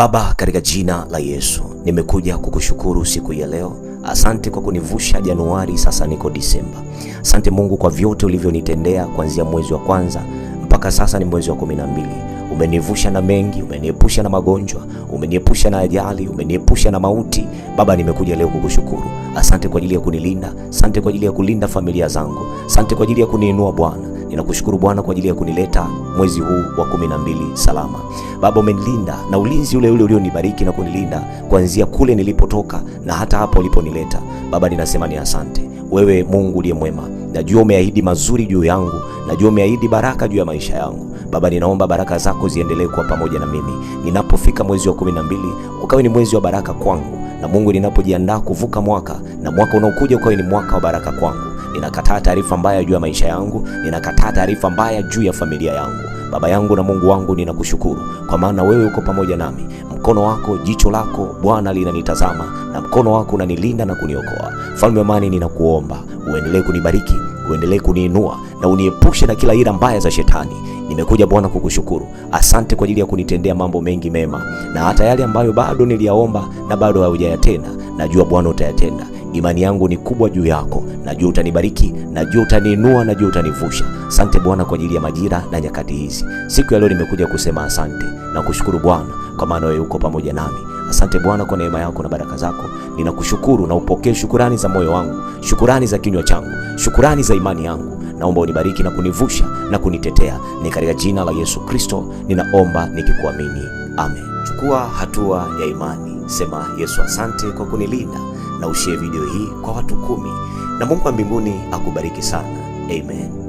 Baba, katika jina la Yesu nimekuja kukushukuru siku ya leo. Asante kwa kunivusha Januari, sasa niko Disemba. Asante Mungu kwa vyote ulivyonitendea kuanzia mwezi wa kwanza mpaka sasa ni mwezi wa 12. Umenivusha na mengi, umeniepusha na magonjwa, umeniepusha na ajali, umeniepusha na mauti. Baba, nimekuja leo kukushukuru. Asante kwa ajili ya kunilinda, asante kwa ajili ya kulinda familia zangu, asante kwa ajili ya kuniinua Bwana. Ninakushukuru Bwana kwa ajili ya kunileta mwezi huu wa 12 salama. Baba, umenilinda na ulinzi ule ule ulionibariki na kunilinda kuanzia kule nilipotoka na hata hapa uliponileta. Baba, ninasema ni asante. Wewe Mungu uliye mwema, najua umeahidi mazuri juu yangu, najua umeahidi baraka juu ya maisha yangu. Baba, ninaomba baraka zako ziendelee kuwa pamoja na mimi ninapofika mwezi wa 12, ukawe ni mwezi wa baraka kwangu, na Mungu, ninapojiandaa kuvuka mwaka na mwaka unaokuja ukawe ni mwaka wa baraka kwangu. Ninakataa taarifa mbaya juu ya maisha yangu, ninakataa taarifa mbaya juu ya familia yangu. Baba yangu na Mungu wangu, ninakushukuru kwa maana wewe uko pamoja nami. Mkono wako, jicho lako Bwana linanitazama, na mkono wako unanilinda na kuniokoa. Mfalme wa amani, ninakuomba uendelee kunibariki, uendelee kuniinua na uniepushe na kila ila mbaya za shetani. Nimekuja Bwana kukushukuru. Asante kwa ajili ya kunitendea mambo mengi mema, na hata yale ambayo bado niliyaomba na bado haujayatenda, najua Bwana utayatenda. Imani yangu ni kubwa juu yako, najua utanibariki, najua utaniinua, najua utanivusha. Asante Bwana kwa ajili ya majira na nyakati hizi. Siku ya leo nimekuja kusema asante na kushukuru Bwana kwa maana wewe uko pamoja nami. Asante Bwana kwa neema yako na baraka zako. Ninakushukuru na upokee shukurani za moyo wangu, shukurani za kinywa changu, shukurani za imani yangu. Naomba unibariki na kunivusha na kunitetea. Ni katika jina la Yesu Kristo ninaomba nikikuamini, amen. Chukua hatua ya imani, sema Yesu, asante kwa kunilinda, na ushare video hii kwa watu 10, na Mungu wa mbinguni akubariki sana. Amen.